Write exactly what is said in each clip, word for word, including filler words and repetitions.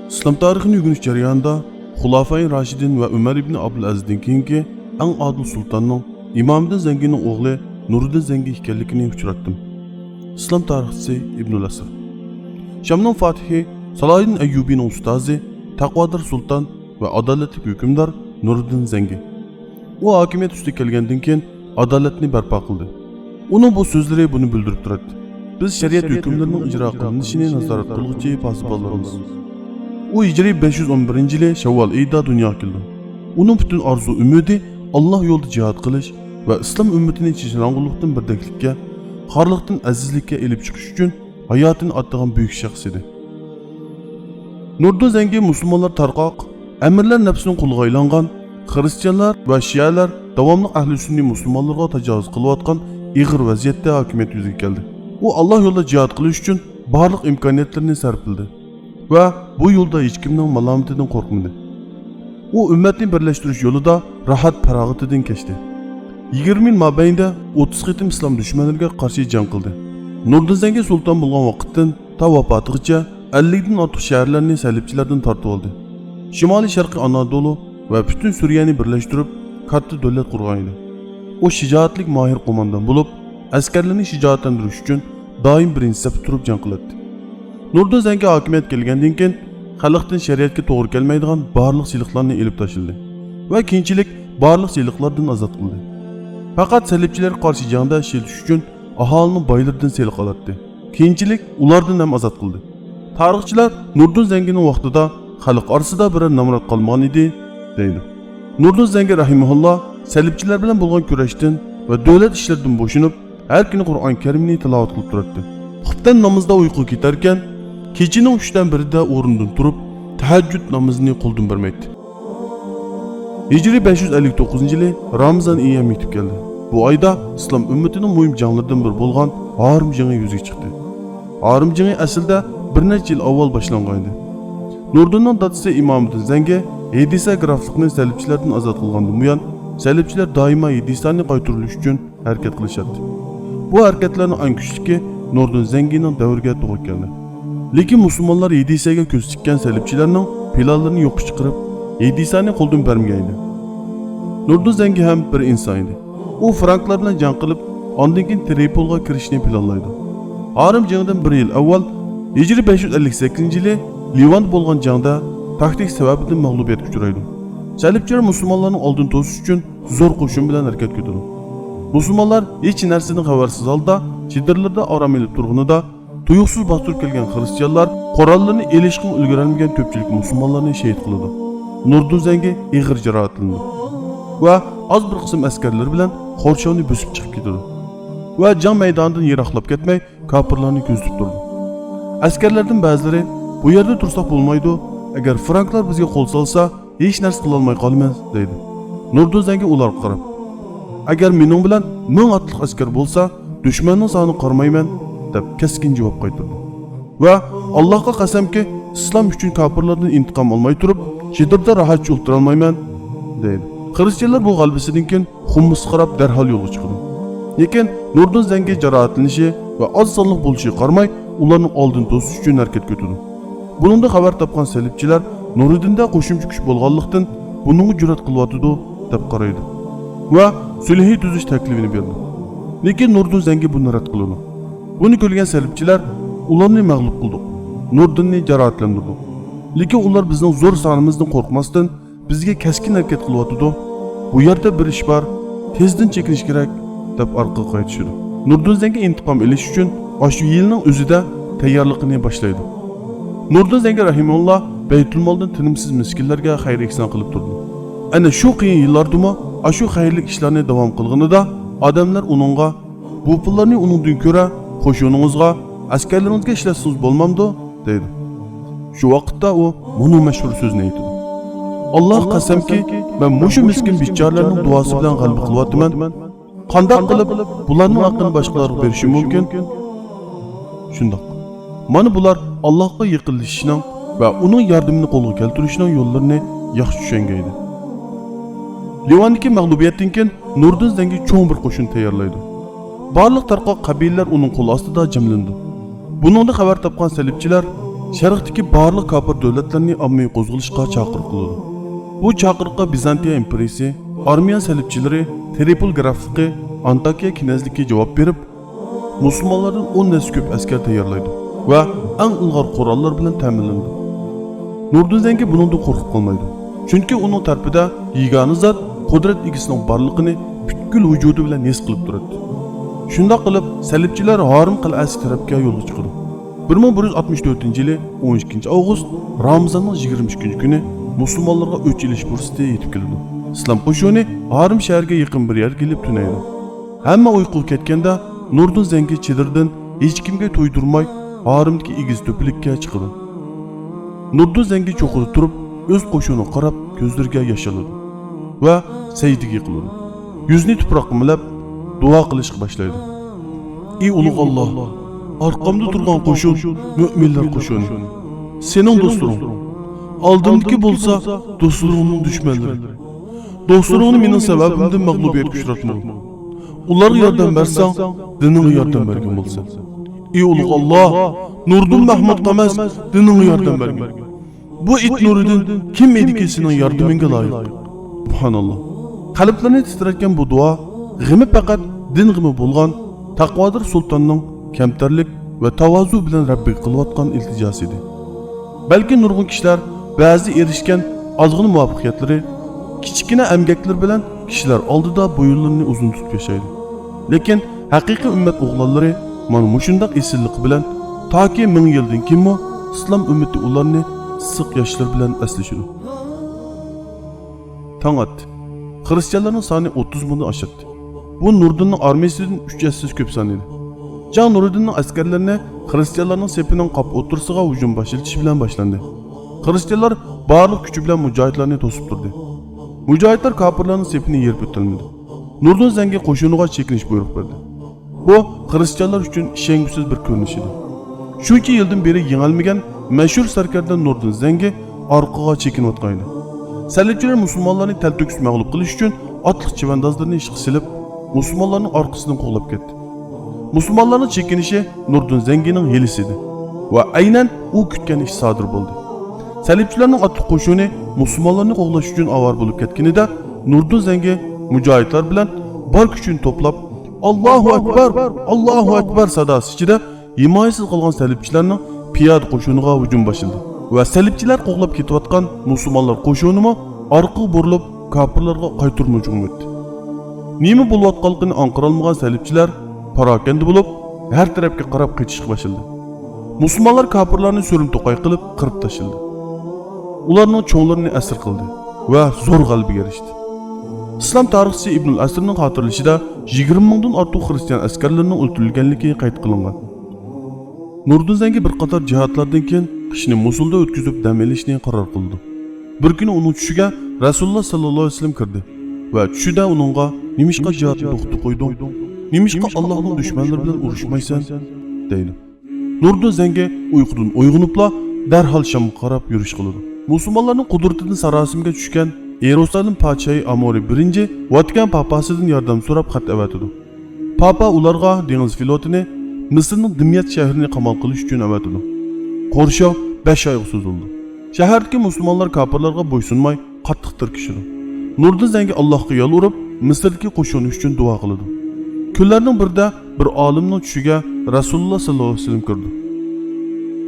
ئىسلام تارىخىنى ئۆگىنىش جەريانىدا خۇلافائى راشىدىن ۋە ئۆمەر ئىبنى ئابدۇلئەزىزدىن كېيىنكى ئەڭ ئادىل سۇلتاننىڭ ئىمامىدىن زەڭگىنىڭ ئوغلى نۇرىدىن زەڭگى ئىكەنلىكىنى ئۇچراتتىم. ئىسلام تارىخچىسى ئىبنۇل ئەسىر. شامنىڭ فاتىھى سالاھىدىن ئەييۇبىنىڭ ئۇستازى، تەقۋادار سۇلتان ۋە ئادالەتلىك ھۆكۈمدار نۇرىدىن زەڭگى. ئۇ ھاكىمىيەت ئۈستىگە كەلگەندىن كېيىن ئادالەتنى بەرپا قىلدى. ئۇنىڭ بۇ سۆزلىرى بۇنى بىلدۈرۈپ تۇراتتى. بىز شەرىئەت ھۆكۈملىرىنىڭ ئىجرا قىلىنىشىنى نازارەت قىلغۇچى پاسىبانلىرىمىز. ئۇ ھىجرىي بەش يۈز ئون بىرىنچى يىلى شەۋۋال ئېيىدا دۇنياغا كەلدى. ئۇنىڭ پۈتۈن ئارزۇ ئۈمىدى ئاللاھ يولىدا جىھاد قىلىش ۋە ئىسلام ئۈممىتىنى چىشلەڭغۇلۇقتىن بىردەكلىككە، خارلىقتىن ئەزىزلىككە ئېلىپ چىقىش ئۈچۈن ھاياتىنى ئاتىغان بۈيۈك شەخس ئىدى. نۇردىن زەڭگى مۇسۇلمانلار تارقاق، ئەمىرلەر نەپسىنىڭ قۇلىغا ئايلانغان، خىرىستىيانلار ۋە شىئەلەر داۋاملىق ئەھلى سۈننىي مۇسۇلمانلارغا تاجاۋۇز قىلىۋاتقان ئېغىر ۋەزىيەتتە ھاكىمىيەت يۈزىگە كەلدى. ئۇ ئاللاھ يولىدا جىھاد قىلىش ئۈچۈن بارلىق ئىمكانىيەتلىرىنى سەرپلىدى ۋە بۇ يولدا ھېچكىمنىڭ مالامىتىدىن قورقمىدى. ئۇ ئۈممەتنى بىرلەشتۈرۈش يولىدا راھەت پاراغىتىدىن كەچتى. يىگىرمە يىل مابەينىدە ئوتتۇز قېتىم ئىسلام دۈشمەنلىرىگە قارشى جەڭ قىلدى. نۇردىن زەڭگى سۇلتان بولغان ۋاقىتتىن تا ۋاپاتىغىچە ئەللىكتىن ئارتۇق شەھەرلەرنى سەلىپچىلەردىن تارتىۋالدى. شىمالىي شەرقىي ئانادولۇ ۋە پۈتۈن سۈرىيەنى بىرلەشتۈرۈپ، كاتتا دۆلەت قۇرغان ئىدى. ئۇ شىجائەتلىك ماھىر قوماندان بولۇپ، ئەسكەرلىرىنى شىجائەتلەندۈرۈش ئۈچۈن دائىم بىرىنچى سەپتە تۇرۇپ جەڭ قىلاتتى. نۇردىن زەڭگى ھاكىمىيەتكە كەلگەندىن كېيىن، خەلقتىن شەرىئەتكە توغرا كەلمەيدىغان بارلىق سېلىقلارنى ئېلىپ تاشلىدى ۋە كېيىنچىلىك بارلىق سېلىقلاردىن ئازاد قىلدى. پەقەت سەلىپچىلەرگە قارشى جەڭدە ئىشلىتىش ئۈچۈن ئاھالىنىڭ بايلىرىدىن سېلىق ئالاتتى. كېيىنچىلىك ئۇلاردىن ھەم ئازاد قىلدى. تارىخچىلار نۇردىن زەڭگىنىڭ ۋاقتىدا خەلق ئارىسىدا بىرەر نامرات قالمىغان ئىدى، دەيدۇ. نۇردىن زەڭگى رەھىمەھۇللا سەلىپچىلەر بىلەن بولغان كۈرەشتىن ۋە دۆلەت ئىشلىرىدىن بوشىنىپ، ھەر كۈنى قۇرئان كەرىمنى تىلاۋەت قىلىپ تۇراتتى. خۇپتەن نامىزىدا ئۇيقۇغا كېتەركەن، كېچىنىڭ ئۈچتىن بىرىدە ئورنىدىن تۇرۇپ، تەھەججۇد نامىزىنى قولدىن بەرمەيتتى. ھىجرىي بەش يۈز ئەللىك توققۇزىنچى يىلى رامىزان ئېيى ھەم يېتىپ كەلدى. بۇ ئايدا ئىسلام ئۈممىتىنىڭ مۇھىم جەڭلىرىدىن بىرى بولغان ھارىم جېڭى يۈزىگە چىقتى. ھارىم جېڭى ئەسلىدە بىر نەچچە يىل ئاۋۋال باشلانغان ئىدى. نۇردىننىڭ دادىسى ئىمامىدىن زەڭگى ھېدىسە گرافلىقنى سەلىپچىلەردىن ئازاد قىلغاندىن بۇيان، سەلىپچىلەر دائىما ھېدىسانى قايتۇرۇۋېلىش ئۈچۈن ھەرىكەت قىلىشاتتى. بۇ ھەرىكەتلەرنىڭ ئەڭ كۈچلۈكى نۇردىن زەڭگىنىڭ دەۋرىگە توغرا كەلدى. لېكىن مۇسۇلمانلار ھېدىسەگە كۆز تىككەن سەلىپچىلەرنىڭ پىلانلىرىنى يوققا چىقىرىپ، ھېدىسانى قولدىن بەرمىگەن ئىدى. نۇردىن زەڭگى ھەم بىر ئىنسان ئىدى. ئۇ فرانكلار بىلەن جەڭ قىلىپ، ئاندىن كېيىن ترىپولغا كىرىشنى پىلانلايدۇ. ھارىم جېڭىدىن بىر يىل ئاۋۋال، ھىجرىي بەش يۈز ئەللىك سەككىزىنچى يىلى لىۋاندا بولغان جەڭدە تاكتىك سەۋەبىدىن مەغلۇبىيەتكە ئۇچرايدۇ. سەلىپچىلەر مۇسۇلمانلارنىڭ ئالدىنى توسۇش ئۈچۈن زور قوشۇن بىلەن ھەرىكەتكە ئۆتىدۇ. مۇسۇلمانلار ھېچ نەرسىدىن خەۋەرسىز ھالدا چېدىرلىرىدا ئارام ئېلىپ تۇرغىنىدا، تۇيۇقسىز باستۇرۇپ كەلگەن خىرىستىيانلار قوراللىرىنى ئېلىشقىمۇ ئۈلگۈرەلمىگەن كۆپچىلىك مۇسۇلمانلارنى شېھىت قىلىدۇ. نۇردىن زەڭگى ئېغىر جاراھەتلىنىدۇ ۋە ئاز بىر قىسىم ئەسكەرلىرى بىلەن قورشاۋنى بۆسۈپ چىقىپ كېتىدۇ ۋە جەڭ مەيدانىدىن يىراقلاپ كەتمەي، كاپىرلارنى كۆزىتىپ تۇرىدۇ. ئەسكەرلەردىن بەزىلىرى، «بۇ يەردە تۇرساق بولمايدۇ، ئەگەر فرانكلار بىزگە قول سالسا، ھېچ نەرسە قىلالماي قالىمىز» دەيدۇ. نۇردىن زەڭگى ئۇلارغا قاراپ، «ئەگەر مېنىڭ بىلەن مىڭ ئاتلىق ئەسكەر بولسا، دۈشمەننىڭ سانىغا قارىمايمەن» دەپ كەسكىن جاۋاب قايتۇردى. ۋە، «ئاللاھقا قەسەمكى، ئىسلام ئۈچۈن كاپىرلاردىن ئىنتىقام ئالماي تۇرۇپ، چېدىردا راھەتچە ئولتۇرالمايمەن» دەيدۇ. خىرىستىيانلار بۇ غەلىبىسىدىن كېيىن خۇمسقا قاراپ دەرھال يولغا چىقىدۇ. لېكىن نۇردىن زەڭگى جاراھەتلىنىشى ۋە ئاز سانلىق بولۇشىغا قارىماي، ئۇلارنىڭ ئالدىنى توسۇش ئۈچۈن ھەرىكەتكە ئۆتىدۇ. بۇنىڭدىن خەۋەر تاپقان سەلىپچىلەر نۇرىدىندە قوشۇمچە كۈچ بولغانلىقتىن، بۇنىڭغا جۈرئەت قىلىۋاتىدۇ، دەپ قارايدۇ ۋە سۈلھى تۈزۈش تەكلىپىنى بېرىدۇ. لېكىن نۇردىن زەڭگى بۇنى رەت قىلىدۇ. بۇنى كۆرگەن سەلىپچىلەر، «ئۇلارنى مەغلۇپ قىلدۇق، نۇردىننى جاراھەتلەندۈردۇق. لېكىن ئۇلار بىزنىڭ زور سانىمىزدىن قورقماستىن، بىزگە كەسكىن ھەرىكەت قىلىۋاتىدۇ. بۇ يەردە بىر ئىش بار، تېزدىن چېكىنىش كېرەك» دەپ ئارقىغا قايتىشىدۇ. نۇردىن زەڭگى ئىنتىقام ئېلىش ئۈچۈن ئاشۇ يىلنىڭ ئۆزىدە تەييارلىقىنى باشلايدۇ. نۇردىن زەڭگى رەھىمەھۇللا بەيتۇلمالدىن تىنىمسىز مىسكىنلەرگە خەير-ئېھسان قىلىپ تۇردى. ئەنە شۇ قىيىن يىللاردىمۇ ئاشۇ خەيرلىك ئىشلارنى داۋام قىلغىنىدا، ئادەملەر ئۇنىڭغا، «بۇ پۇللارنى ئۇنىڭدىن كۆرە قوشۇنىڭىزغا، ئەسكەرلىرىڭىزگە ئىشلەتسىڭىز بولمامدۇ؟» دەيدۇ. شۇ ۋاقىتتا ئۇ مۇنۇ مەشھۇر سۆزنى ئېيتىدۇ: «ئاللاھقا قەسەمكى، مەن مۇشۇ مىسكىن بىچارىلەرنىڭ دۇئاسى بىلەن غەلىبە قىلىۋاتىمەن. قانداق قىلىپ بۇلارنىڭ ھەققىنى باشقىلارغا بېرىشىم مۇمكىن؟» شۇنداق. مانا بۇلار ئاللاھقا يېقىنلىشىشنىڭ ۋە ئۇنىڭ ياردىمىنى قولغا كەلتۈرۈشنىڭ يوللىرىنى ياخشى چۈشەنگەن ئىدى. لىۋاندىكى مەغلۇبىيەتتىن كېيىن نۇردىن زەڭگى چوڭ بىر قوشۇن تەييارلايدۇ. بارلىق تارقاق قەبىلىلەر ئۇنىڭ قول ئاستىدا جەملىنىدۇ. بۇنىڭدىن خەۋەر تاپقان سەلىپچىلەر شەرقتىكى بارلىق كاپىر دۆلەتلەرنى ئاممىۋى قوزغىلىشقا چاقىرىق قىلىدۇ. بۇ چاقىرىققا بىزانتىيە ئىمپېرىيىسى، ئارمىيە سەلىپچىلىرى، ترىپول گرافلىقى، ئانتاكىيە كىنەزلىكى جاۋاب بېرىپ، مۇسۇلمانلاردىن ئون ھەسسە كۆپ ئەسكەر تەييارلايدۇ ۋە ئەڭ ئىلغار قوراللار بىلەن تەمىنلىنىدۇ. نۇردىن زەڭگى بۇنىڭدىن قورقۇپ قالمايدۇ. چۈنكى ئۇنىڭ تەرىپىدە يېگانە زات قۇدرەت ئىگىسىنىڭ بارلىقىنى پۈتكۈل ۋۇجۇدى بىلەن ھېس قىلىپ تۇراتتى. شۇنداق قىلىپ، سەلىپچىلەر ھارىم قەلئەسى تەرەپكە يولغا چىقىدۇ. بىر مىڭ بىر يۈز ئاتمىش تۆتىنچى يىلى ئون ئىككىنچى ئاۋغۇست، رامىزاننىڭ يىگىرمە ئىككىنچى كۈنى مۇسۇلمانلارغا ئۆچ ئېلىش پۇرسىتى يېتىپ كېلىدۇ. ئىسلام قوشۇنى ھارىم شەھەرگە يېقىن بىر يەرگە كېلىپ تۈنەيدۇ. ھەممە ئۇيقۇغا كەتكەندە، نۇردىن زەڭگى چېدىردىن ھېچكىمگە تۇيدۇرماي، ھارىمدىكى ئېگىز تۆپىلىككە چىقىدۇ. نۇردىن زەڭگى چوققىدا تۇرۇپ، ئۆز قوشۇنىغا قاراپ كۆزلىرىگە ياش ئالىدۇ ۋە سەجدىگە يىقىلىدۇ. يۈزىنى تۇپراققا مىلەپ، دۇئا قىلىشقا باشلايدۇ. ئى ئۇلۇغ ئاللاھ، ئارقامدا تۇرغان قوشۇن مۆمىنلەر قوشۇنى، سېنىڭ دوستلىرىڭ. ئالدىمدىكى بولسا دوستلىرىڭنىڭ دۈشمەنلىرى. دوستلىرىڭنى مېنىڭ سەۋەبىمدىن مەغلۇبىيەتكە ئۇچراتمىغىن. ئۇلارغا ياردەم بەرسەڭ، دىنىڭغا ياردەم بەرگەن بولىسەن. ئى ئۇلۇغ ئاللاھ، نۇردىن مەھمۇدقا ئەمەس، دىنىڭغا ياردەم بەرگىن. بۇ ئىت نۇرىدىن كىم ئىدىكى سېنىڭ ياردىمىڭگە لايىق؟ سۇبھاناللاھ. قەلبلەرنى تىترەتكەن بۇ دۇئا غېمى پەقەت دىن غېمى بولغان تەقۋادار سۇلتاننىڭ كەمتەرلىك ۋە تاۋازۇ بىلەن رەببىگە قىلىۋاتقان ئىلتىجاسى ئىدى. بەلكى نۇرغۇن كىشىلەر بەزى ئېرىشكەن ئازغىنە مۇۋەپپەقىيەتلىرى، كىچىككىنە ئەمگەكلىرى بىلەن كىشىلەر ئالدىدا بويۇنلىرىنى ئۇزۇن تۇتۇپ ياشايدۇ. لېكىن ھەقىقىي ئۈممەت ئوغلانلىرى مانا مۇشۇنداق ئېسىللىقى بىلەن تاكى مىڭ يىلدىن كېيىنمۇ ئىسلام ئۈممىتى ئۇلارنى ئىسسىق ياشلىرى بىلەن ئەسلىشىدۇ. تاڭ ئاتتى. خىرىستىيانلارنىڭ سانى ئوتتۇز مىڭدىن ئاشاتتى. بۇ نۇردىننىڭ ئارمىيىسىدىن ئۈچ ھەسسىسى كۆپ سان ئىدى. جاڭ نۇرىدىننىڭ ئەسكەرلىرىنى خىرىستىيانلارنىڭ سېپىنىڭ قاپ ئوتتۇرىسىغا ھۇجۇم باشلىتىش بىلەن باشلاندى. خىرىستىيانلار بارلىق كۈچى بىلەن مۇجاھىدلارنى توسۇپ تۇردى. مۇجاھىدلار كاپىرلارنىڭ سېپىنى يېرىپ ئۆتەلمىدى. نۇردىن زەڭگى قوشۇنىغا چېكىنىش بۇيرۇق بەردى. بۇ خىرىستىيانلار ئۈچۈن ئىشەنگۈسىز بىر كۆرۈنۈش ئىدى. شۇنچە يىلدىن بېرى يېڭەلمىگەن مەشھۇر سەركەردە نۇردىن زەڭگى ئارقىغا چېكىنىۋاتقان ئىدى. سەلىپچىلەر مۇسۇلمانلارنى تەلتۆكۈس مەغلۇپ قىلىش ئۈچۈن ئاتلىق چەۋەندازلىرىنى ئىشقا سېلىپ، مۇسۇلمانلارنىڭ ئارقىسىدىن قوغلاپ كەتتى. مۇسۇلمانلارنىڭ چېكىنىشى نۇردىن زەڭگىنىڭ ھىيلىسى ئىدى ۋە ئەينەن ئۇ كۈتكەن ئىش سادىر بولدى. سەلىپچىلەرنىڭ ئاتلىق قوشۇنى مۇسۇلمانلارنى قوغلاش ئۈچۈن ئاۋارە بولۇپ كەتكىنىدە، نۇردىن زەڭگى مۇجاھىدلار بىلەن بار كۈچىنى توپلاپ، «ئاللاھۇ ئەكبەر! ئاللاھۇ ئەكبەر!» ساداسى ئىچىدە ھىمايىسىز قالغان سەلىپچىلەرنىڭ پىيادە قوشۇنىغا ھۇجۇم باشلىدى ۋە سەلىپچىلەر قوغلاپ كېتىۋاتقان مۇسۇلمانلار قوشۇنىمۇ ئارقىغا بۇرۇلۇپ، كاپىرلارغا قايتۇرما ھۇجۇم ئۆتتى. نېمە بولۇۋاتقانلىقىنى ئاڭقىرالمىغان سەلىپچىلەر پاراكەندە بولۇپ، ھەر تەرەپكە قاراپ قېچىشقا باشلىدى. مۇسۇلمانلار كاپىرلارنى سۈرۈم توقاي قىلىپ قىرىپ تاشلىدى. ئۇلارنىڭ چوڭلىرىنى ئەسىر قىلدى ۋە زور غەلىبىگە ئېرىشتى. ئىسلام تارىخچىسى ئىبنۇل ئەسىرنىڭ خاتىرىلىشىدە، يىگىرمە مىڭدىن ئارتۇق خىرىستىيان ئەسكەرلىرىنىڭ ئۆلتۈرۈلگەنلىكى قەيت قىلىنغان. نۇردىن زەڭگى بىر قاتار جىھادلاردىن كېيىن قىشنى موسۇلدا ئۆتكۈزۈپ دەم ئېلىشنى قارار قىلىدۇ. بىر كۈنى ئۇنىڭ چۈشىگە رەسۇلۇللا ساللاللاھۇ ئەلەيھى ۋەسەللەم كىردى ۋە چۈشىدە ئۇنىڭغا، «نېمىشقا جىھادنى توختىتىپ قويدۇڭ؟ نېمىشقا ئاللاھنىڭ دۈشمەنلىرى بىلەن ئۇرۇشمايسەن؟» دەيدۇ. نۇردىن زەڭگى ئۇيقۇدىن ئويغىنىپلا دەرھال شامغا قاراپ يۈرۈش قىلىدۇ. مۇسۇلمانلارنىڭ قۇدرىتىدىن ساراسىمىگە چۈشكەن يېرۇسالېم پادىشاھى ئامورى بىرىنچى ۋاتىكان پاپاسىدىن ياردەم سوراپ خەت ئەۋەتىدۇ. پاپا ئۇلارغا دېڭىز فلوتىنى، مىسىرنىڭ دىميەت شەھىرىنى قامال قىلىش ئۈچۈن ئەۋەتىدۇ. قورشاۋ بەش ئايغا سوزۇلىدۇ. شەھەردىكى مۇسۇلمانلار كاپىرلارغا بويسۇنماي، قاتتىق تىركىشىدۇ. نۇردىن زەڭگى ئاللاھقا يالۋۇرۇپ، مىسىردىكى قوشۇنى ئۈچۈن دۇئا قىلىدۇ. كۈنلەرنىڭ بىرىدە بىر ئالىمنىڭ چۈشىگە رەسۇلۇللا ساللاللاھۇ ئەلەيھى ۋەسەللەم كىرىدۇ.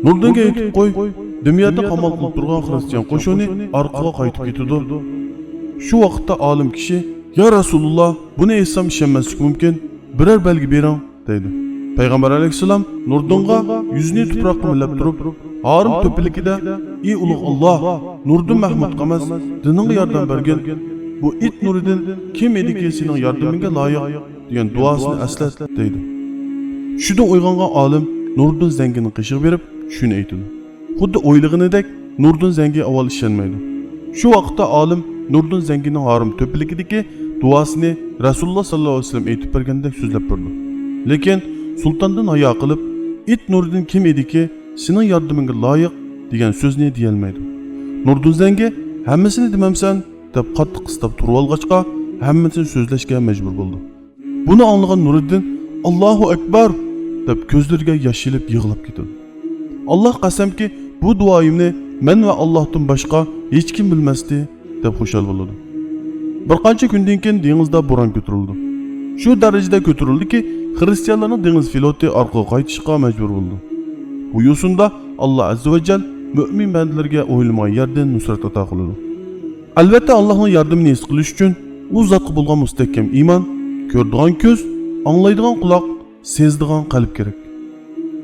نۇردىنگە ئېيتىپ قوي، دىميەتنى قامال قىلىپ تۇرغان خىرىستىيان قوشۇنى ئارقىغا قايتىپ كېتىدۇ. شۇ ۋاقىتتا ئالىم كىشى، يا رەسۇلۇللا، بۇنى ئېيتسام ئىشەنمەسلىكى مۇمكىن، بىرەر بەلگە بېرىڭ، دەيدۇ. پەيغەمبەر ئەلەيھىسسالام نۇردىنغا يۈزىنى تۇپراققا مىلەپ تۇرۇپ، ھارىم تۆپىلىكىدە، ئى ئۇلۇغ ئاللاھ، نۇردىن مەھمۇدقا ئەمەس، دىنىڭغا ياردەم بەرگىن، بۇ ئىت نۇرىدىن كىم ئىدىكى سېنىڭ ياردىمىڭگە لايىق؟ دېگەن دۇئاسىنى ئەسلەت، دەيدۇ. چۈشىدىن ئويغانغان ئالىم نۇردىن زەڭگىنىڭ قېشىغا بېرىپ، چۈشىنى ئېيتىدۇ. خۇددى ئويلىغىنىدەك، نۇردىن زەڭگى ئاۋۋال ئىشەنمەيدۇ. شۇ ۋاقىتتا ئالىم نۇردىن زەڭگىنىڭ ھارىم تۆپىلىكىدىكى دۇئاسىنى رەسۇلۇللا ساللاللاھۇ ئەلەيھى ۋەسەللەم ئېيتىپ بەرگەندەك سۆزلەپ بېرىدۇ. لېكىن سۇلتاندىن ھايا قىلىپ، ئىت نۇرىدىن كىم ئىدىكى سېنىڭ ياردىمىڭگە لايىق دېگەن سۆزنى دېيەلمەيدۇ. نۇردىن زەڭگى، ھەممىسىنى دېمەمسەن، دەپ قاتتىق قىستاپ تۇرۇۋالغاچقا، ھەممىسىنى سۆزلەشكە مەجبۇر بولىدۇ. بۇنى ئاڭلىغان نۇرىدىن، ئاللاھۇ ئەكبەر! دەپ كۆزلىرىگە ياش ئېلىپ يىغلاپ كېتىدۇ. ئاللاھ قەسەمكى، بۇ دۇئايىمنى مەن ۋە ئاللاھتىن باشقا ھېچكىم بىلمەستى، دەپ خۇشال بولىدۇ. بىر قانچە كۈندىن كېيىن دېڭىزدا بوران كۆتۈرۈلىدۇ. شۇ دەرىجىدە كۆتۈرۈلدىكى، خىرىستىيانلارنىڭ دېڭىز فلوتى ئارقىغا قايتىشقا مەجبۇر بولىدۇ. بۇ يوسۇندا ئاللا ئەززە ۋە جەل مۆمىن بەندىلەرگە ئويلىمىغان يەردىن نۇسرەت ئاتا قىلىدۇ. ئەلۋەتتە، ئاللاھنىڭ ياردىمىنى ھېس قىلىش ئۈچۈن ئۇ زاتقا بولغان مۇستەھكەم ئىمان، كۆرىدىغان كۆز، ئاڭلايدىغان قۇلاق، سېزىدىغان قەلب كېرەك.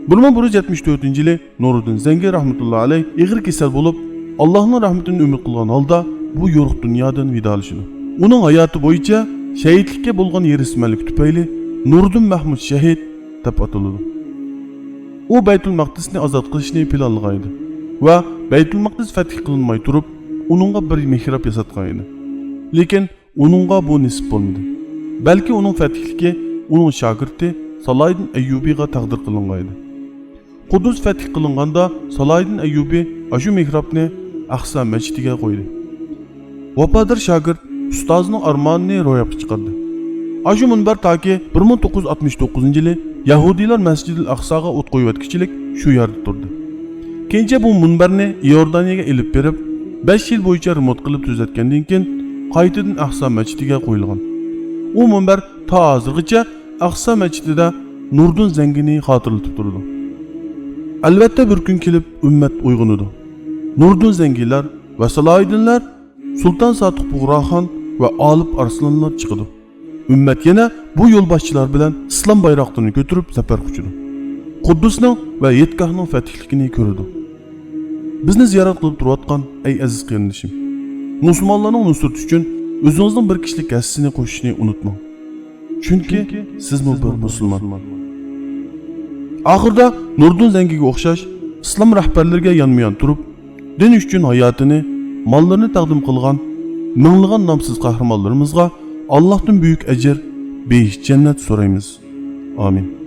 بىر مىڭ بىر يۈز يەتمىش تۆتىنچى يىلى نۇرىدىن زەڭگى رەھمەتۇللا ئەلەي ئېغىر كېسەل بولۇپ، ئاللاھنىڭ رەھمىتىنى ئۈمىد قىلغان ھالدا بۇ يورۇق دۇنيادىن ۋىدالىشىدۇ. ئۇنىڭ ھاياتى بويىچە شەھىدلىككە بولغان ھېرىسمەنلىكى تۈپەيلى نۇرىدىن مەھمۇد شەھىد دەپ ئاتىلىدۇ. ئۇ بەيتۇل مەقدىسنى ئازاد قىلىشنى پىلانلىغان ئىدى ۋە بەيتۇل مەقدىس فەتھ قىلىنماي تۇرۇپ، ئۇنىڭغا بىر مېھراب ياساتقان ئىدى. لېكىن ئۇنىڭغا بۇ نېسىپ بولمىدى. بەلكى ئۇنىڭ فەتھلىكى ئۇنىڭ شاگىرتى سالاھىدىن ئەييۇبىغا تەقدىر قىلىنغان ئىدى. قۇددۇس فەتھ قىلىنغاندا، سالاھىدىن ئەييۇبى ئاشۇ مېھرابنى ئەقسا مەسچىتىگە قويدى. ۋاپادار شاگىرت ئۇستازىنىڭ ئارمانىنى روياپقا چىقاردى. ئاشۇ مۇنبەر تاكى بىر مىڭ توققۇز يۈز ئاتمىش توققۇزىنچى يىلى يەھۇدىيلار مەسجىدىل ئەقساغا ئوت قويۇۋەتكۈچىلىك شۇ يەردە تۇردى. كېيىنچە بۇ مۇنبەرنى ئىئوردانىيەگە ئېلىپ بېرىپ، بەش يىل بويىچە رېمونت قىلىپ تۈزەتكەندىن كېيىن، قايتىدىن ئەقسا مەسچىتىگە قويۇلغان. ئۇ مۇنبەر تا ھازىرغىچە ئەقسا مەسچىتىدە نۇردىن زەڭگىنى خاتىرىلىتىپ تۇرىدۇ. ئەلۋەتتە، بىر كۈن كېلىپ ئۈممەت ئويغىنىدۇ. نۇردىن زەڭگىلەر ۋە سالاھىدىنلەر، سۇلتان ساتىق بۇغراخان ۋە ئالىپ ئارسلانلار چىقىدۇ. ئۈممەت يەنە بۇ يولباشچىلار بىلەن ئىسلام بايراقلىرىنى كۆتۈرۈپ زەپەر قۇچىدۇ. قۇددۇسنىڭ ۋە ھېيتگاھنىڭ فەتھلىكىنى كۆرىدۇ. بىزنى زىيارەت قىلىپ تۇرۇۋاتقان ئەي ئەزىز قېرىندىشىم! مۇسۇلمانلارنىڭ نۇسرىتى ئۈچۈن ئۆزىڭىزنىڭ بىر كىشىلىك ھەسسىسىنى قوشۇشنى ئۇنتۇماڭ. چۈنكى سىزمۇ بىر مۇسۇلمان. ئاخىرىدا نۇردىن زەڭگىگە ئوخشاش ئىسلام رەھبەرلىرىگە يانمۇيان تۇرۇپ، دىن ئۈچۈن ھاياتىنى، ماللىرىنى تەقدىم قىلغان مىڭلىغان نامسىز قەھرىمانلىرىمىزغا ئاللاھتىن بۈيۈك ئەجىر، بېھىشت جەننەت سورايمىز. ئامىن.